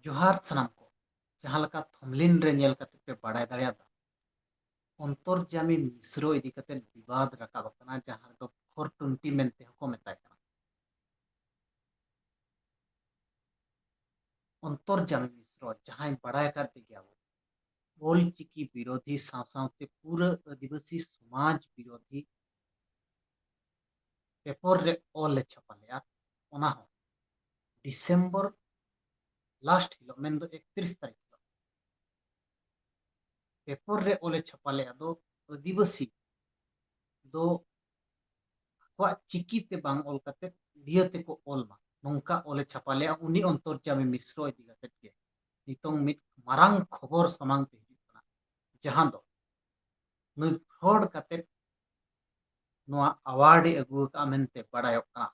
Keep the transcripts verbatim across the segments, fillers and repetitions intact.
ᱡᱚᱦᱟᱨ ᱥᱟᱱᱟᱢ ᱠᱚ᱾ ᱡᱟᱦᱟᱸ ᱞᱮᱠᱟ ᱛᱷᱚᱢᱞᱤᱱ ᱨᱮ ᱧᱮᱞ ᱠᱟᱛᱮ ᱯᱮ ᱵᱟᱲᱟᱭ ᱫᱟᱲᱮᱭᱟᱫᱟ, ᱚᱱᱛᱚᱨᱡᱟᱢᱤ ᱢᱤᱥᱨᱚ ᱤᱫᱤ ᱠᱟᱛᱮ ᱵᱤᱵᱟᱫ ᱨᱟᱠᱟᱵ ᱟᱠᱟᱱᱟ, ᱡᱟᱦᱟᱸ ᱨᱮᱫᱚ ᱯᱷᱳᱨ ᱴᱩᱱᱴᱤ ᱢᱮᱱᱛᱮ ᱦᱚᱸᱠᱚ ᱢᱮᱛᱟᱭ ᱠᱟᱱᱟ᱾ ᱚᱱᱛᱚᱨᱡᱟᱢᱤ ᱢᱤᱥᱨᱚ, ᱡᱟᱦᱟᱸᱭ ᱵᱟᱲᱟᱭ ᱟᱠᱟᱫ ᱜᱮᱭᱟ ᱵᱚ, ᱚᱞ ᱪᱤᱠᱤ ᱵᱤᱨᱳᱫᱷᱤ ᱥᱟᱶ ᱥᱟᱶᱛᱮ ᱯᱩᱨᱟᱹ ᱟᱹᱫᱤᱵᱟᱹᱥᱤ ᱥᱚᱢᱟᱡᱽ ᱵᱤᱨᱳᱫᱷᱤ ᱯᱮᱯᱚᱨ ᱨᱮ ᱚᱞ ᱮ ᱪᱷᱟᱯᱟ ᱞᱮᱫᱼᱟ, ᱚᱱᱟ ᱦᱚᱸ ᱰᱤᱥᱮᱢᱵᱚᱨ ᱞᱟᱥᱴ ᱦᱤᱞᱳᱜ, ᱢᱮᱱᱫᱚ ᱮᱠᱛᱨᱤᱥ ᱛᱟᱹᱨᱤᱠᱷ ᱦᱤᱞᱳᱜ ᱯᱮᱯᱚᱨ ᱨᱮ ᱚᱞ ᱮ ᱪᱷᱟᱯᱟ ᱞᱮᱫᱼᱟ ᱫᱚ, ᱟᱹᱫᱤᱵᱟᱹᱥᱤ ᱫᱚ ᱟᱠᱚᱣᱟᱜ ᱪᱤᱠᱤ ᱛᱮ ᱵᱟᱝ ᱚᱞ ᱠᱟᱛᱮ ᱩᱲᱤᱭᱟᱹ ᱛᱮᱠᱚ ᱚᱞ ᱢᱟ, ᱱᱚᱝᱠᱟ ᱚᱞ ᱮ ᱪᱷᱟᱯᱟ ᱞᱮᱫᱼᱟ᱾ ᱩᱱᱤ ᱚᱱᱛᱚᱨᱡᱟᱢᱤ ᱢᱤᱥᱨᱚ ᱤᱫᱤ ᱠᱟᱛᱮ ᱜᱮ ᱱᱤᱛᱚᱝ ᱢᱤᱫ ᱢᱟᱨᱟᱝ ᱠᱷᱚᱵᱚᱨ ᱥᱟᱢᱟᱝ ᱛᱮ ᱦᱤᱡᱩᱜ ᱠᱟᱱᱟ, ᱡᱟᱦᱟᱸ ᱫᱚ ᱱᱩᱭ ᱯᱷᱨᱚᱰ ᱠᱟᱛᱮ ᱱᱚᱣᱟ ᱟᱣᱟᱨᱰ ᱮ ᱟᱹᱜᱩ ᱟᱠᱟᱫᱼᱟ ᱢᱮᱱᱛᱮ ᱵᱟᱲᱟᱭᱚᱜ ᱠᱟᱱᱟ᱾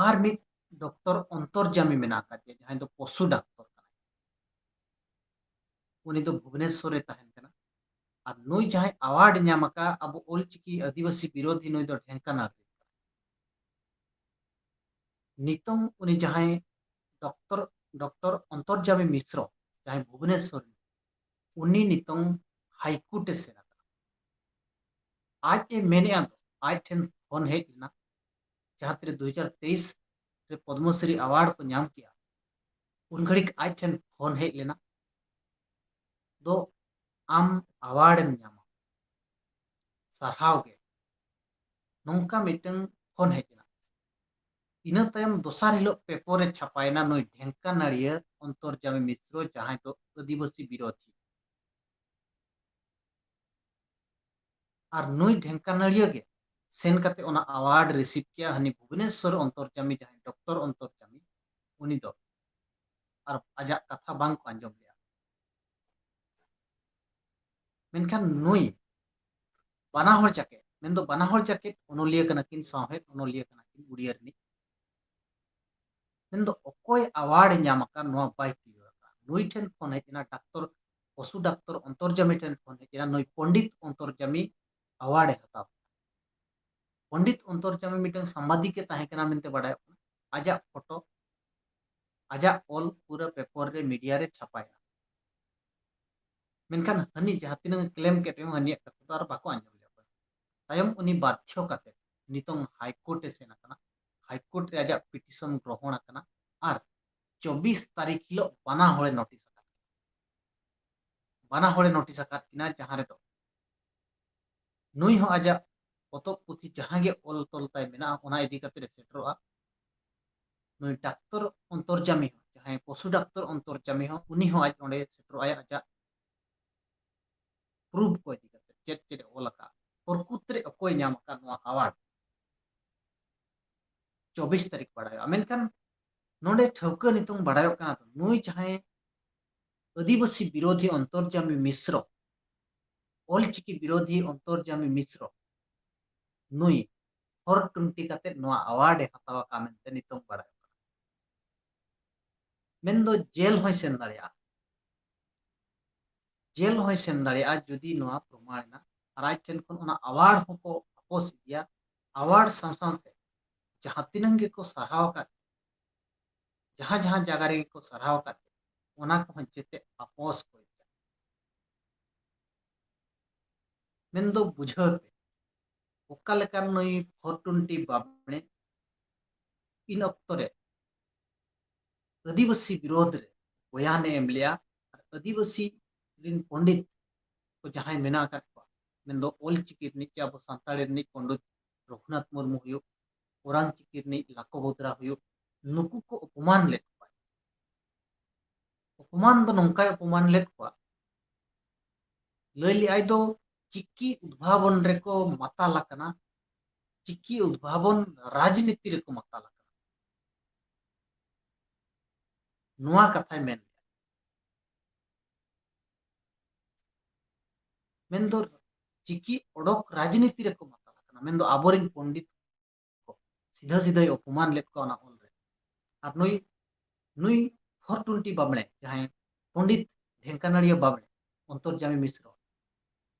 ᱟᱨ ᱢᱤᱫ ᱰᱚᱠᱴᱚᱨ ᱚᱱᱛᱚᱨᱡᱟᱢᱤ ᱢᱮᱱᱟᱜ ᱟᱠᱟᱫᱮᱭᱟ, ᱡᱟᱦᱟᱸᱭ ᱫᱚ ᱯᱚᱥᱩ ᱰᱟᱠᱛᱚᱨ ᱠᱟᱱᱟᱭ᱾ ᱩᱱᱤ ᱫᱚ ᱵᱷᱩᱵᱽᱱᱮᱥᱚᱨ ᱨᱮ ᱛᱟᱦᱮᱱ ᱠᱟᱱᱟ᱾ ᱟᱨ ᱱᱩᱭ ᱡᱟᱦᱟᱸᱭ ᱟᱣᱟᱨᱰ ᱧᱟᱢ ᱟᱠᱟᱫ, ᱟᱵᱚ ᱚᱞᱪᱤᱠᱤ ᱟᱹᱫᱤᱵᱟᱹᱥᱤ ᱵᱤᱨᱳᱫᱷᱤ, ᱱᱩᱭ ᱫᱚ ᱰᱷᱮᱝᱠᱟᱱᱟᱞ ᱨᱮᱱ ᱠᱟᱱᱟᱭ᱾ ᱱᱤᱛᱚᱝ ᱩᱱᱤ ᱡᱟᱦᱟᱸᱭ ᱰᱚᱠᱴᱚᱨ, ᱰᱚᱠᱴᱚᱨ ᱚᱱᱛᱚᱨᱡᱟᱢᱤ ᱢᱤᱥᱨᱚ, ᱡᱟᱦᱟᱸᱭ ᱵᱷᱩᱵᱽᱱᱮᱥᱚᱨ ᱨᱮᱱ, ᱩᱱᱤ ᱱᱤᱛᱚᱝ ᱦᱟᱭᱠᱳᱨᱴ ᱮ ᱥᱮᱱ ᱟᱠᱟᱱᱟ᱾ ᱟᱡ ᱮ ᱢᱮᱱᱮᱫᱼᱟ, ᱟᱡ ᱴᱷᱮᱱ ᱯᱷᱳᱱ ᱦᱮᱡ ᱞᱮᱱᱟ, ᱡᱟᱦᱟᱸ ᱛᱤᱨᱮ ᱫᱩ ᱦᱟᱡᱟᱨ ᱛᱮᱭᱤᱥ ᱨᱮ ᱯᱚᱫᱽᱢᱚᱥᱨᱤ ᱟᱣᱟᱨᱰ ᱠᱚ ᱧᱟᱢ ᱠᱮᱜᱼᱟ, ᱩᱱ ᱜᱷᱟᱹᱲᱤᱡ ᱟᱡ ᱴᱷᱮᱱ ᱯᱷᱳᱱ ᱦᱮᱡ ᱞᱮᱱᱟ, ᱫᱚ ᱟᱢ ᱟᱣᱟᱨᱰ ᱮᱢ ᱧᱟᱢᱟ, ᱥᱟᱨᱦᱟᱣ ᱜᱮ, ᱱᱚᱝᱠᱟ ᱢᱤᱫᱴᱟᱝ ᱯᱷᱳᱱ ᱦᱮᱡ ᱮᱱᱟ᱾ ᱤᱱᱟᱹ ᱛᱟᱭᱚᱢ ᱫᱚᱥᱟᱨ ᱦᱤᱞᱳᱜ ᱯᱮᱯᱚᱨ ᱨᱮ ᱪᱷᱟᱯᱟᱭᱮᱱᱟ ᱱᱩᱭ ᱰᱷᱮᱝᱠᱟᱱᱟᱹᱲᱤᱭᱟᱹ ᱚᱱᱛᱚᱨᱡᱟᱢᱤ ᱢᱤᱥᱨᱚ, ᱡᱟᱦᱟᱸᱭ ᱫᱚ ᱟᱹᱫᱤᱵᱟᱹᱥᱤ ᱵᱤᱨᱳᱫᱷᱤ᱾ ᱟᱨ ᱱᱩᱭ ᱰᱷᱮᱝᱠᱟᱱᱟᱹᱲᱤᱭᱟᱹ ᱜᱮ ᱥᱮᱱ ᱠᱟᱛᱮ ᱚᱱᱟ ᱟᱣᱟᱨᱰ ᱨᱤᱥᱤᱵᱷ ᱠᱮᱜᱼᱟ ᱦᱟᱹᱱᱤ ᱵᱷᱩᱵᱽᱱᱮᱥᱚᱨ ᱚᱱᱛᱚᱨᱡᱟᱢᱤ, ᱡᱟᱦᱟᱸᱭ ᱰᱚᱠᱴᱚᱨ ᱚᱱᱛᱚᱨᱡᱟᱢᱤ, ᱩᱱᱤ ᱫᱚ᱾ ᱟᱨ ᱟᱡᱟᱜ ᱠᱟᱛᱷᱟ ᱵᱟᱝ ᱠᱚ ᱟᱸᱡᱚᱢ ᱞᱮᱜᱼᱟ᱾ ᱢᱮᱱᱠᱷᱟᱱ ᱱᱩᱭ ᱵᱟᱱᱟ ᱦᱚᱲ ᱡᱟᱠᱮᱴ, ᱢᱮᱱᱫᱚ ᱵᱟᱱᱟ ᱦᱚᱲ ᱡᱟᱠᱮᱴ ᱚᱱᱚᱞᱤᱭᱟᱹ ᱠᱟᱱᱟ ᱠᱤᱱ, ᱥᱟᱶᱦᱮᱫ ᱚᱱᱚᱞᱤᱭᱟᱹ ᱠᱟᱱᱟ ᱠᱤᱱ ᱩᱲᱤᱭᱟ ᱨᱤᱱᱤᱡ᱾ ᱢᱮᱱᱫᱚ ᱚᱠᱚᱭ ᱟᱣᱟᱨᱰ ᱮ ᱧᱟᱢ ᱟᱠᱟᱫ, ᱱᱚᱣᱟ ᱵᱟᱭ ᱠᱞᱤᱭᱟᱨ ᱟᱠᱟᱫ᱾ ᱱᱩᱭ ᱴᱷᱮᱱ ᱯᱷᱳᱱ ᱦᱮᱡ ᱮᱱᱟ, ᱰᱟᱠᱛᱚᱨ, ᱯᱚᱥᱩ ᱰᱟᱠᱛᱚᱨ ᱚᱱᱛᱚᱨᱡᱟᱢᱤ ᱴᱷᱮᱱ ᱯᱷᱳᱱ ᱦᱮᱡ ᱮᱱᱟ, ᱱᱩᱭ ᱯᱚᱱᱰᱤᱛ ᱚᱱᱛᱚᱨᱡᱟᱢᱤ ᱟᱣᱟᱨᱰ ᱮ ᱦᱟᱛᱟᱣ ᱠᱮᱫᱟ᱾ ᱯᱚᱱᱰᱤᱛ ᱚᱱᱛᱚᱨᱡᱟᱢᱤ ᱢᱤᱫᱴᱟᱝ ᱥᱟᱢᱵᱟᱫᱤᱠ ᱮ ᱛᱟᱦᱮᱸ ᱠᱟᱱᱟ ᱢᱮᱱᱛᱮ ᱵᱟᱰᱟᱭᱚᱜ ᱠᱟᱱᱟ᱾ ᱟᱡᱟᱜ ᱯᱷᱳᱴᱳ ᱟᱡᱟᱜ ᱚᱞ ᱯᱩᱨᱟᱹ ᱯᱮᱯᱟᱨ ᱨᱮ, ᱢᱤᱰᱤᱭᱟ ᱨᱮ ᱪᱷᱟᱯᱟᱭᱟ᱾ ᱢᱮᱱᱠᱷᱟᱱ ᱦᱟᱹᱱᱤ ᱡᱟᱦᱟᱸ ᱛᱤᱱᱟᱹᱜ ᱮ ᱠᱞᱮᱢ ᱠᱮᱫ ᱨᱮᱦᱚᱸ, ᱦᱟᱹᱱᱤᱭᱟᱜ ᱠᱟᱛᱷᱟ ᱫᱚ ᱟᱨ ᱵᱟᱠᱚ ᱟᱸᱡᱚᱢ ᱞᱮᱫ ᱠᱚᱣᱟ᱾ ᱛᱟᱭᱚᱢ ᱩᱱᱤ ᱵᱟᱫᱽᱫᱷᱚ ᱠᱟᱛᱮ ᱱᱤᱛᱚᱝ ᱦᱟᱭᱠᱳᱨᱴ ᱮ ᱥᱮᱱ ᱟᱠᱟᱱᱟ᱾ ᱦᱟᱭᱠᱳᱨᱴ ᱨᱮ ᱟᱡᱟᱜ ᱯᱤᱴᱤᱥᱚᱱ ᱜᱨᱚᱦᱚᱱ ᱟᱠᱟᱱᱟ ᱟᱨ ᱪᱚᱵᱵᱤᱥ ᱛᱟᱹᱨᱤᱠᱷ ᱦᱤᱞᱳᱜ ᱵᱟᱱᱟ ᱦᱚᱲᱮ ᱱᱳᱴᱤᱥ ᱟᱠᱟᱫ ᱠᱤᱱᱟ᱾ ᱵᱟᱱᱟ ᱦᱚᱲᱮ ᱱᱳᱴᱤᱥ ᱟᱠᱟᱫ ᱠᱤᱱᱟ, ᱡᱟᱦᱟᱸ ᱨᱮᱫᱚ ᱱᱩᱭ ᱦᱚᱸ ᱟᱡᱟᱜ ᱯᱚᱛᱚᱵ ᱯᱩᱛᱷᱤ ᱡᱟᱦᱟᱸ ᱜᱮ ᱚᱞ ᱛᱚᱞ ᱛᱟᱭ ᱢᱮᱱᱟᱜᱼᱟ, ᱚᱱᱟ ᱤᱫᱤ ᱠᱟᱛᱮ ᱮ ᱥᱮᱴᱮᱨᱚᱜᱼᱟ᱾ ᱱᱩᱭ ᱰᱟᱠᱛᱚᱨ ᱚᱱᱛᱚᱨᱡᱟᱢᱤ ᱦᱚᱸ, ᱡᱟᱦᱟᱸᱭ ᱯᱚᱥᱩ ᱰᱟᱠᱛᱚᱨ ᱚᱱᱛᱚᱨᱡᱟᱢᱤ ᱦᱚᱸ, ᱩᱱᱤ ᱦᱚᱸ ᱟᱡ ᱚᱸᱰᱮ ᱥᱮᱴᱮᱨᱚᱜ ᱟᱭ ᱟᱡᱟᱜ ᱯᱨᱩᱯᱷ ᱠᱚ ᱤᱫᱤ ᱠᱟᱛᱮ, ᱪᱮᱫ ᱪᱮᱫ ᱮ ᱚᱞ ᱟᱠᱟᱫ, ᱯᱨᱚᱠᱩᱛ ᱨᱮ ᱚᱠᱚᱭ ᱧᱟᱢ ᱟᱠᱟᱫ ᱱᱚᱣᱟ ᱟᱣᱟᱨᱰ᱾ ᱪᱚᱵᱵᱤᱥ ᱛᱟᱹᱨᱤᱠᱷ ᱵᱟᱲᱟᱭᱚᱜᱼᱟ᱾ ᱢᱮᱱᱠᱷᱟᱱ ᱱᱚᱰᱮ ᱴᱷᱟᱹᱣᱠᱟᱹ ᱱᱤᱛᱚᱝ ᱵᱟᱲᱟᱭᱚᱜ ᱠᱟᱱᱟ, ᱫᱚ ᱱᱩᱭ ᱡᱟᱦᱟᱸᱭ ᱟᱹᱫᱤᱵᱟᱹᱥᱤ ᱵᱤᱨᱳᱫᱷᱤ ᱚᱱᱛᱚᱨᱡᱟᱢᱤ ᱢᱤᱥᱨᱚ, ᱚᱞᱪᱤᱠᱤ ᱵᱤᱨᱳᱫᱷᱤ ᱚᱱᱛᱚᱨᱡᱟᱢᱤ ᱢᱤᱥᱨᱚ, ᱱᱩᱭ ᱯᱷᱳᱨ ᱴᱩᱱᱴᱤ ᱠᱟᱛᱮ ᱱᱚᱣᱟ ᱟᱣᱟᱨᱰ ᱮ ᱦᱟᱛᱟᱣ ᱟᱠᱟᱫ ᱢᱮᱱᱛᱮ ᱱᱤᱛᱚᱝ ᱵᱟᱲᱟᱭᱚᱜ ᱠᱟᱱᱟ᱾ ᱢᱮᱱᱫᱚ ᱡᱮᱞ ᱦᱚᱸᱭ ᱥᱮᱱ ᱫᱟᱲᱮᱭᱟᱜᱼᱟ, ᱡᱮᱞ ᱦᱚᱸᱭ ᱥᱮᱱ ᱫᱟᱲᱮᱭᱟᱜᱼᱟ ᱡᱩᱫᱤ ᱱᱚᱣᱟ ᱯᱨᱚᱢᱟᱬ ᱮᱱᱟ᱾ ᱟᱨ ᱟᱡ ᱴᱷᱮᱱ ᱠᱷᱚᱱ ᱚᱱᱟ ᱟᱣᱟᱨᱰ ᱦᱚᱸᱠᱚ ᱟᱯᱚᱥ ᱤᱫᱤᱭᱟ᱾ ᱟᱣᱟᱨᱰ ᱥᱟᱶ ᱥᱟᱶᱛᱮ ᱡᱟᱦᱟᱸ ᱛᱤᱱᱟᱹᱝ ᱜᱮᱠᱚ ᱥᱟᱨᱦᱟᱣ ᱟᱠᱟᱫ, ᱡᱟᱦᱟᱸ ᱡᱟᱦᱟᱸ ᱡᱟᱭᱜᱟ ᱨᱮᱜᱮ ᱠᱚ ᱥᱟᱨᱦᱟᱣ ᱟᱠᱟᱫ, ᱚᱱᱟ ᱠᱚᱦᱚᱸ ᱡᱮᱛᱮ ᱟᱯᱚᱥ ᱠᱚ ᱤᱫᱤᱭᱟ᱾ ᱢᱮᱱᱫᱚ ᱵᱩᱡᱷᱟᱹᱣ ᱯᱮ, ᱚᱠᱟ ᱞᱮᱠᱟᱱ ᱱᱩᱭ ᱯᱷᱳᱨ ᱴᱩᱱᱴᱤ ᱵᱟᱵᱽᱲᱮ ᱤᱱ ᱚᱠᱛᱚ ᱨᱮ ᱟᱹᱫᱤᱵᱟᱹᱥᱤ ᱵᱤᱨᱳᱫᱷ ᱨᱮ ᱵᱚᱭᱟᱱᱮ ᱮᱢ ᱞᱮᱜᱼᱟ᱾ ᱟᱨ ᱟᱹᱫᱤᱵᱟᱹᱥᱤ ᱨᱤᱱ ᱯᱚᱱᱰᱤᱛ ᱠᱚ ᱡᱟᱦᱟᱸᱭ ᱢᱮᱱᱟᱜ ᱟᱠᱟᱫ ᱠᱚᱣᱟ, ᱢᱮᱱᱫᱚ ᱚᱞ ᱪᱤᱠᱤ ᱨᱤᱱᱤᱡ ᱪᱮ ᱟᱵᱚ ᱥᱟᱱᱛᱟᱲᱤ ᱨᱤᱱᱤᱡ ᱯᱚᱱᱰᱤᱛ ᱨᱚᱜᱷᱩᱱᱟᱛᱷ ᱢᱩᱨᱢᱩ ᱦᱩᱭᱩᱜ, ᱚᱨᱟᱝ ᱪᱤᱠᱤ ᱨᱤᱱᱤᱡ ᱞᱟᱠᱚ ᱵᱚᱫᱽᱨᱟ ᱦᱩᱭᱩᱜ, ᱱᱩᱠᱩ ᱠᱚ ᱚᱯᱚᱢᱟᱱ ᱞᱮᱫ ᱠᱚᱣᱟ᱾ ᱚᱯᱚᱢᱟᱱ ᱫᱚ ᱱᱚᱝᱠᱟᱭ ᱚᱯᱚᱢᱟᱱ ᱞᱮᱫ ᱠᱚᱣᱟ, ᱞᱟᱹᱭ ᱞᱮᱜᱼᱟᱭ ᱫᱚ ᱪᱤᱠᱤ ᱩᱫᱵᱷᱟᱵᱚᱱ ᱨᱮᱠᱚ ᱢᱟᱛᱟᱞ ᱟᱠᱟᱱᱟ, ᱪᱤᱠᱤ ᱩᱫᱵᱷᱟᱵᱚᱱ ᱨᱟᱡᱽᱱᱤᱛᱤ ᱨᱮᱠᱚ ᱢᱟᱛᱟᱞ ᱟᱠᱟᱱᱟ᱾ ᱱᱚᱣᱟ ᱠᱟᱛᱷᱟᱭ ᱢᱮᱱ ᱞᱮᱜᱼᱟ᱾ ᱢᱮᱱᱫᱚ ᱪᱤᱠᱤ ᱚᱰᱚᱠ ᱨᱟᱡᱽᱱᱤᱛᱤ ᱨᱮᱠᱚ ᱢᱟᱛᱟᱞ ᱟᱠᱟᱱᱟ, ᱢᱮᱱᱫᱚ ᱟᱵᱚᱨᱮᱱ ᱯᱚᱱᱰᱤᱛ ᱠᱚ ᱥᱤᱫᱷᱟᱹ ᱥᱤᱫᱷᱟᱹᱭ ᱚᱯᱚᱢᱟᱱ ᱞᱮᱫ ᱠᱚᱣᱟ ᱚᱱᱟ ᱚᱞ ᱨᱮ᱾ ᱟᱨ ᱱᱩᱭ, ᱱᱩᱭ ᱯᱷᱳᱨ ᱴᱩᱱᱴᱤ ᱵᱟᱵᱽᱲᱮ, ᱡᱟᱦᱟᱸᱭ ᱯᱚᱱᱰᱤᱛ ᱰᱷᱮᱝᱠᱟᱱᱟᱲᱤᱭᱟᱹ ᱵᱟᱵᱽᱲᱮ, ᱚᱱᱛᱚᱨᱡᱟᱢᱤ ᱢᱤᱥᱨᱚ,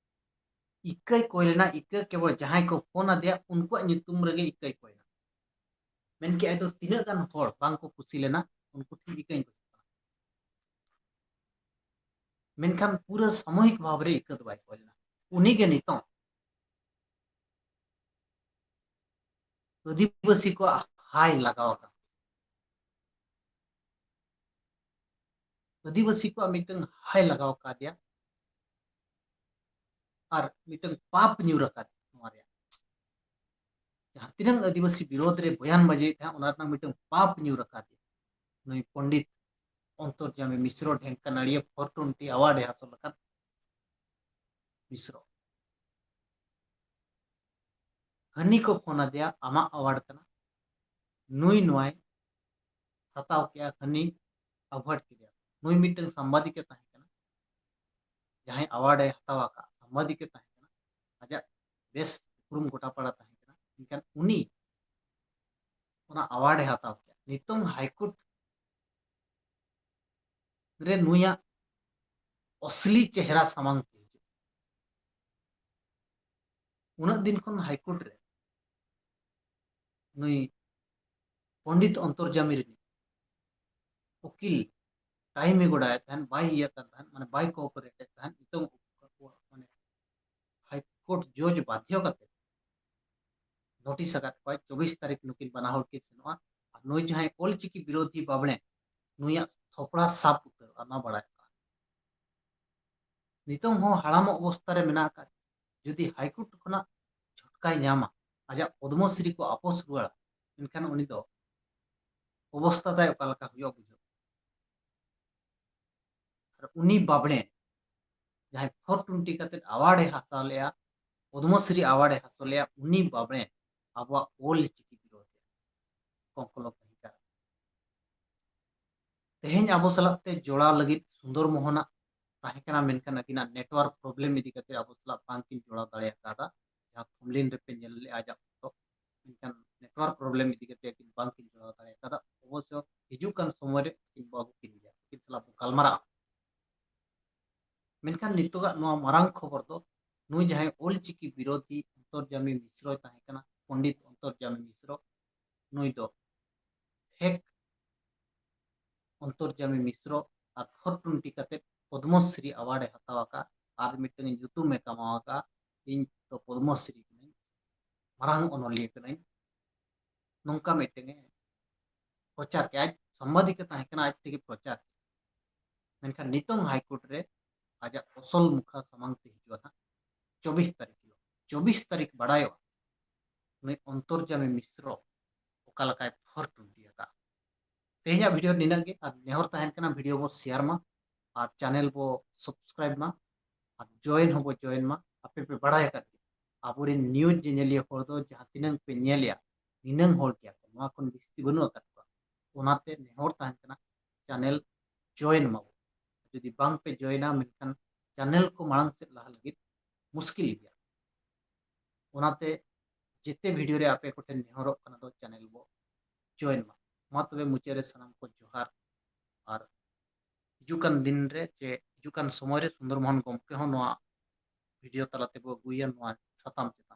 ᱤᱠᱟᱹᱭ ᱠᱚᱭ ᱞᱮᱱᱟ᱾ ᱤᱠᱟᱹ ᱠᱮᱵᱚᱞ ᱡᱟᱦᱟᱸᱭ ᱠᱚ ᱯᱷᱳᱱ ᱟᱫᱮᱭᱟ, ᱩᱱᱠᱩᱣᱟᱜ ᱧᱩᱛᱩᱢ ᱨᱮᱜᱮ ᱤᱠᱟᱹᱭ ᱠᱚᱭ ᱞᱮᱱᱟ᱾ ᱢᱮᱱ ᱠᱮᱜᱼᱟᱭ ᱫᱚ ᱛᱤᱱᱟᱹᱜ ᱜᱟᱱ ᱦᱚᱲ ᱵᱟᱝ ᱠᱚ ᱠᱩᱥᱤ ᱞᱮᱱᱟ, ᱩᱱᱠᱩ ᱴᱷᱮᱱ ᱤᱠᱟᱹᱧ ᱠᱷᱚᱡᱚᱜ ᱠᱟᱱᱟ᱾ ᱢᱮᱱᱠᱷᱟᱱ ᱯᱩᱨᱟᱹ ᱥᱟᱢᱩᱦᱤᱠ ᱵᱷᱟᱵᱽ ᱨᱮ ᱤᱠᱟᱹ ᱫᱚ ᱵᱟᱭ ᱠᱚᱭ ᱞᱮᱱᱟ᱾ ᱩᱱᱤ ᱜᱮ ᱱᱤᱛᱚᱝ ᱟᱹᱫᱤᱵᱟᱹᱥᱤ ᱠᱚᱣᱟᱜ ᱦᱟᱭ ᱞᱟᱜᱟᱣ ᱟᱠᱟᱱᱟ᱾ ᱟᱹᱫᱤᱵᱟᱹᱥᱤ ᱠᱚᱣᱟᱜ ᱢᱤᱫᱴᱟᱝ ᱦᱟᱭ ᱞᱟᱜᱟᱣ ᱟᱠᱟᱫᱮᱭᱟ ᱟᱨ ᱢᱤᱫᱴᱟᱝ ᱯᱟᱯ ᱧᱩᱨ ᱟᱠᱟᱫᱮᱭᱟ ᱱᱚᱣᱟ ᱨᱮᱭᱟᱜ᱾ ᱡᱟᱦᱟᱸ ᱛᱤᱱᱟᱹᱝ ᱟᱹᱫᱤᱵᱟᱹᱥᱤ ᱵᱤᱨᱳᱫᱷ ᱨᱮ ᱵᱚᱭᱟᱱ ᱵᱟᱡᱮᱭᱮᱫ ᱛᱟᱦᱮᱸᱫ, ᱚᱱᱟ ᱨᱮᱱᱟᱜ ᱢᱤᱫᱴᱟᱝ ᱯᱟᱯ ᱧᱩᱨ ᱟᱠᱟᱫᱮᱭᱟ ᱱᱩᱭ ᱯᱚᱱᱰᱤᱛ ᱚᱱᱛᱚᱨᱡᱟᱢᱤ ᱢᱤᱥᱨᱚ, ᱰᱷᱮᱝᱠᱟᱱᱟᱲᱤᱭᱟᱹ ᱯᱷᱳᱨ ᱴᱩᱱᱴᱤ ᱟᱣᱟᱨᱰ ᱮ ᱦᱟᱥᱚᱞ ᱟᱠᱟᱫ ᱢᱤᱥᱨᱚ᱾ ᱦᱟᱹᱱᱤ ᱠᱚ ᱯᱷᱳᱱ ᱟᱫᱮᱭᱟ, "ᱟᱢᱟᱜ ᱟᱣᱟᱨᱰ ᱠᱟᱱᱟ", ᱱᱩᱭ ᱱᱚᱣᱟᱭ ᱦᱟᱛᱟᱣ ᱠᱮᱜᱼᱟ, ᱦᱟᱹᱱᱤ ᱟᱵᱷᱚᱭᱮᱰ ᱠᱮᱫᱮᱭᱟ᱾ ᱱᱩᱭ ᱢᱤᱫᱴᱟᱝ ᱥᱟᱢᱵᱟᱫᱤᱠ ᱮ ᱛᱟᱦᱮᱸ ᱠᱟᱱᱟ, ᱡᱟᱦᱟᱸᱭ ᱟᱣᱟᱨᱰ ᱮ ᱦᱟᱛᱟᱣ ᱟᱠᱟᱫ ᱥᱟᱢᱵᱟᱫᱤᱠ ᱮ ᱛᱟᱦᱮᱸ ᱠᱟᱱᱟ, ᱟᱡᱟᱜ ᱵᱮᱥ ᱩᱯᱨᱩᱢ ᱜᱚᱴᱟ ᱯᱟᱲᱟ ᱛᱟᱦᱮᱸ ᱠᱟᱱᱟ, ᱢᱮᱱᱠᱷᱟᱱ ᱩᱱᱤ ᱚᱱᱟ ᱟᱣᱟᱨᱰ ᱮ ᱦᱟᱛᱟᱣ ᱠᱮᱜᱼᱟ᱾ ᱱᱤᱛᱚᱝ ᱦᱟᱭᱠᱳᱨᱴ ᱨᱮ ᱱᱩᱭᱟᱜ ᱚᱥᱞᱤ ᱪᱮᱦᱨᱟ ᱥᱟᱢᱟᱝ ᱛᱮ ᱦᱤᱡᱩᱜ᱾ ᱩᱱᱟᱹᱜ ᱫᱤᱱ ᱠᱷᱚᱱ ᱦᱟᱭᱠᱳᱨᱴ ᱨᱮ ᱱᱩᱭ ᱯᱚᱱᱰᱤᱛ ᱚᱱᱛᱚᱨᱡᱟᱢᱤ ᱨᱤᱱᱤᱡ ᱩᱠᱤᱞ ᱴᱟᱭᱤᱢ ᱮ ᱜᱚᱰᱟᱭᱮᱫ ᱛᱟᱦᱮᱸᱱ, ᱵᱟᱭ ᱤᱭᱟᱹᱜ ᱠᱟᱱ ᱛᱟᱦᱮᱸᱱ, ᱢᱟᱱᱮ ᱵᱟᱭ ᱠᱳᱚᱯᱟᱨᱮᱴ ᱮᱫ ᱛᱟᱦᱮᱸᱱ᱾ ᱱᱤᱛᱚᱝ ᱢᱟᱱᱮ ᱦᱟᱭᱠᱳᱨᱴ ᱡᱚᱡᱽ ᱵᱟᱫᱽᱫᱷᱚ ᱠᱟᱛᱮ ᱱᱳᱴᱤᱥ ᱟᱠᱟᱫ ᱠᱚᱣᱟᱭ, ᱪᱚᱵᱵᱤᱥ ᱛᱟᱹᱨᱤᱠᱷ ᱱᱩᱠᱤᱱ ᱵᱟᱱᱟ ᱦᱚᱲ ᱠᱤᱱ ᱥᱮᱱᱚᱜᱼᱟ᱾ ᱟᱨ ᱱᱩᱭ ᱡᱟᱦᱟᱸᱭ ᱚᱞᱪᱤᱠᱤ ᱵᱤᱨᱳᱫᱷᱤ ᱵᱟᱵᱽᱲᱮ, ᱱᱩᱭᱟᱜ ᱛᱷᱚᱯᱲᱟ ᱥᱟᱵ ᱩᱛᱟᱹᱨᱚᱜᱼᱟ, ᱱᱚᱣᱟ ᱵᱟᱲᱟᱭ ᱠᱟᱜᱼᱟ᱾ ᱱᱤᱛᱚᱝ ᱦᱚᱸ ᱦᱟᱲᱟᱢᱚᱜ ᱚᱵᱚᱥᱛᱟ ᱨᱮ ᱢᱮᱱᱟᱜ ᱟᱠᱟᱫ, ᱡᱩᱫᱤ ᱦᱟᱭᱠᱳᱨᱴ ᱠᱷᱚᱱᱟᱜ ᱪᱷᱩᱴᱠᱟᱭ ᱧᱟᱢᱟ, ᱟᱡᱟᱜ ᱯᱚᱫᱽᱢᱚᱥᱨᱤ ᱠᱚ ᱟᱯᱚᱥ ᱨᱩᱣᱟᱹᱲᱟ, ᱮᱱᱠᱷᱟᱱ ᱩᱱᱤ ᱫᱚ ᱚᱵᱚᱥᱛᱟ ᱛᱟᱭ ᱚᱠᱟ ᱞᱮᱠᱟ ᱦᱩᱭᱩᱜᱼᱟ ᱵᱩᱡᱷᱟᱹᱣ᱾ ᱟᱨ ᱩᱱᱤ ᱵᱟᱵᱽᱲᱮ, ᱡᱟᱦᱟᱸᱭ ᱯᱷᱳᱨ ᱴᱩᱱᱴᱤ ᱠᱟᱛᱮ ᱟᱣᱟᱨᱰ ᱮ ᱦᱟᱥᱟᱣ ᱞᱮᱜᱼᱟ, ᱯᱚᱫᱽᱢᱚᱥᱨᱤ ᱟᱣᱟᱨᱰ ᱮ ᱦᱟᱥᱚᱞ ᱞᱮᱜᱼᱟ, ᱩᱱᱤ ᱵᱟᱵᱽᱲᱮ ᱟᱵᱚᱣᱟᱜ ᱚᱞ ᱪᱤᱠᱤ ᱵᱤᱨᱳᱫᱷ ᱨᱮ ᱠᱚᱝᱠᱚᱞᱚ ᱛᱟᱦᱮᱸ ᱠᱟᱱᱟ᱾ ᱛᱮᱦᱮᱧ ᱟᱵᱚ ᱥᱟᱞᱟᱜ ᱛᱮ ᱡᱚᱲᱟᱣ ᱞᱟᱹᱜᱤᱫ ᱥᱩᱱᱫᱚᱨ ᱢᱳᱦᱚᱱᱟᱜ ᱛᱟᱦᱮᱸ ᱠᱟᱱᱟ, ᱢᱮᱱᱠᱷᱟᱱ ᱟᱹᱠᱤᱱᱟᱜ network problem ᱤᱫᱤ ᱠᱟᱛᱮ ᱟᱵᱚ ᱥᱟᱞᱟᱜ ᱵᱟᱝᱠᱤᱱ ᱡᱚᱲᱟᱣ ᱫᱟᱲᱮ ᱟᱠᱟᱫᱟ᱾ ᱡᱟᱦᱟᱸ ᱛᱷᱟᱢᱵᱽᱱᱮᱞ ᱨᱮᱯᱮ ᱧᱮᱞ ᱞᱮᱜᱼᱟ ᱟᱡᱟᱜ ᱯᱷᱳᱴᱳ, ᱢᱮᱱᱠᱷᱟᱱ network problem ᱤᱫᱤ ᱠᱟᱛᱮ ᱟᱹᱠᱤᱱ ᱵᱟᱝᱠᱤᱱ ᱡᱚᱲᱟᱣ ᱫᱟᱲᱮ ᱟᱠᱟᱫᱟ᱾ ᱚᱵᱚᱥᱥᱚ ᱦᱤᱡᱩᱜ ᱠᱟᱱ ᱥᱚᱢᱚᱭ ᱨᱮ ᱟᱹᱠᱤᱱ ᱵᱚ ᱟᱹᱜᱩ ᱠᱤᱱ ᱜᱮᱭᱟ, ᱟᱹᱠᱤᱱ ᱥᱟᱞᱟᱜ ᱵᱚ ᱜᱟᱞᱢᱟᱨᱟᱜᱼᱟ᱾ ᱢᱮᱱᱠᱷᱟᱱ ᱱᱤᱛᱚᱜᱟᱜ ᱱᱚᱣᱟ ᱢᱟᱨᱟᱝ ᱠᱷᱚᱵᱚᱨ ᱫᱚ, ᱱᱩᱭ ᱡᱟᱦᱟᱸᱭ ᱚᱞᱪᱤᱠᱤ ᱵᱤᱨᱳᱫᱷᱤ ᱚᱱᱛᱚᱨᱡᱟᱢᱤ ᱢᱤᱥᱨᱚᱭ ᱛᱟᱦᱮᱸ ᱠᱟᱱᱟ, ᱯᱚᱱᱰᱤᱛ ᱚᱱᱛᱚᱨᱡᱟᱢᱤ ᱢᱤᱥᱨᱚ, ᱱᱩᱭ ᱫᱚ ᱯᱷᱮᱠ ᱚᱱᱛᱚᱨᱡᱟᱢᱤ ᱢᱤᱥᱨᱚ ᱟᱨ ᱯᱷᱳᱨ ᱴᱩᱱᱴᱤ ᱠᱟᱛᱮ ᱯᱚᱫᱽᱢᱚᱥᱨᱤ ᱟᱣᱟᱨᱰ ᱮ ᱦᱟᱛᱟᱣ ᱟᱠᱟᱫ ᱟᱨ ᱢᱤᱫᱴᱟᱝ ᱧᱩᱛᱩᱢ ᱮ ᱠᱟᱢᱟᱣ ᱟᱠᱟᱫ, ᱤᱧ ᱫᱚ ᱯᱚᱫᱽᱢᱚᱥᱨᱤ ᱠᱟᱹᱱᱟᱹᱧ, ᱢᱟᱨᱟᱝ ᱚᱱᱚᱞᱤᱭᱟᱹ ᱠᱟᱹᱱᱟᱹᱧ, ᱱᱚᱝᱠᱟ ᱢᱤᱫᱴᱟᱝ ᱮ ᱯᱨᱚᱪᱟᱨ ᱠᱮᱫ᱾ ᱟᱡ ᱥᱟᱢᱵᱟᱫᱤᱠ ᱮ ᱛᱟᱦᱮᱸ ᱠᱟᱱᱟ, ᱟᱡ ᱛᱮᱜᱮ ᱯᱨᱚᱪᱟᱨ ᱠᱮᱫ᱾ ᱢᱮᱱᱠᱷᱟᱱ ᱱᱤᱛᱚᱝ ᱦᱟᱭᱠᱳᱨᱴ ᱨᱮ ᱟᱡᱟᱜ ᱚᱥᱚᱞ ᱢᱩᱠᱷᱟ ᱥᱟᱢᱟᱝ ᱛᱮ ᱦᱤᱡᱩᱜᱼᱟ ᱦᱟᱸᱜ ᱪᱚᱵᱵᱤᱥ ᱛᱟᱹᱨᱤᱠᱷ ᱦᱤᱞᱳᱜ᱾ ᱪᱚᱵᱵᱤᱥ ᱛᱟᱹᱨᱤᱠᱷ ᱵᱟᱲᱟᱭᱚᱜᱼᱟ ᱩᱱᱤ ᱚᱱᱛᱚᱨᱡᱟᱢᱤ ᱢᱤᱥᱨᱚ ᱚᱠᱟ ᱞᱮᱠᱟᱭ ᱯᱷᱳᱨ ᱴᱩᱱᱴᱤ ᱟᱠᱟᱫᱼᱟ᱾ ᱛᱮᱦᱮᱧᱟᱜ ᱵᱷᱤᱰᱤᱭᱳ ᱱᱤᱱᱟᱹᱜ ᱜᱮ, ᱟᱨ ᱱᱮᱦᱚᱨ ᱛᱟᱦᱮᱱ ᱠᱟᱱᱟ ᱵᱷᱤᱰᱤᱭᱳ ᱵᱚ ᱥᱮᱭᱟᱨ ᱢᱟ ᱟᱨ ᱪᱮᱱᱮᱞ ᱵᱚ ᱥᱟᱵᱥᱠᱨᱟᱭᱤᱵ ᱢᱟ ᱟᱨ ᱡᱚᱭᱮᱱ ᱦᱚᱸᱵᱚ ᱡᱚᱭᱮᱱ ᱢᱟ᱾ ᱟᱯᱮ ᱯᱮ ᱵᱟᱲᱟᱭ ᱟᱠᱟᱫ ᱜᱮᱭᱟ, ᱟᱵᱚᱨᱮᱱ ᱱᱤᱭᱩᱡᱽ ᱧᱮᱧᱮᱞᱤᱭᱟᱹ ᱦᱚᱲ ᱫᱚ ᱡᱟᱦᱟᱸ ᱛᱤᱱᱟᱹᱝ ᱯᱮ ᱧᱮᱞᱮᱜᱼᱟ, ᱱᱤᱱᱟᱹᱝ ᱦᱚᱲ ᱜᱮᱭᱟ ᱠᱚ, ᱱᱚᱣᱟ ᱠᱷᱚᱱ ᱵᱤᱥᱛᱤ ᱵᱟᱹᱱᱩᱜ ᱟᱠᱟᱫ ᱠᱚᱣᱟ᱾ ᱚᱱᱟᱛᱮ ᱱᱮᱦᱚᱨ ᱛᱟᱦᱮᱱ ᱠᱟᱱᱟ, ᱪᱮᱱᱮᱞ ᱡᱚᱭᱮᱱ ᱢᱟᱵᱚ᱾ ᱡᱩᱫᱤ ᱵᱟᱝ ᱯᱮ ᱡᱚᱭᱮᱱᱟ, ᱢᱮᱱᱠᱷᱟᱱ ᱪᱮᱱᱮᱞ ᱠᱚ ᱢᱟᱲᱟᱝ ᱥᱮᱫ ᱞᱟᱦᱟ ᱞᱟᱹᱜᱤᱫ ᱢᱩᱥᱠᱤᱞ ᱜᱮᱭᱟ᱾ ᱚᱱᱟᱛᱮ ᱡᱮᱛᱮ ᱵᱷᱤᱰᱤᱭᱳ ᱨᱮ ᱟᱯᱮ ᱠᱚᱴᱷᱮᱱ ᱱᱮᱦᱚᱨᱚᱜ ᱠᱟᱱᱟ ᱫᱚ ᱪᱮᱱᱮᱞ ᱵᱚ ᱡᱚᱭᱮᱱ ᱢᱟ᱾ ᱢᱟ ᱛᱚᱵᱮ ᱢᱩᱪᱟᱹᱫ ᱨᱮ ᱥᱟᱱᱟᱢ ᱠᱚ ᱡᱚᱦᱟᱨ, ᱟᱨ ᱦᱤᱡᱩᱜ ᱠᱟᱱ ᱫᱤᱱ ᱨᱮ ᱪᱮ ᱦᱤᱡᱩᱜ ᱠᱟᱱ ᱥᱚᱢᱚᱭ ᱨᱮ ᱥᱩᱱᱫᱚᱨ ᱢᱳᱦᱚᱱ ᱜᱚᱢᱠᱮ ᱦᱚᱸ ᱱᱚᱣᱟ ᱵᱷᱤᱰᱤᱭᱳ ᱛᱟᱞᱟ ᱛᱮᱵᱚ ᱟᱹᱜᱩᱭᱟ ᱱᱚᱣᱟ ᱥᱟᱛᱟᱢ ᱪᱮᱛᱟᱱ᱾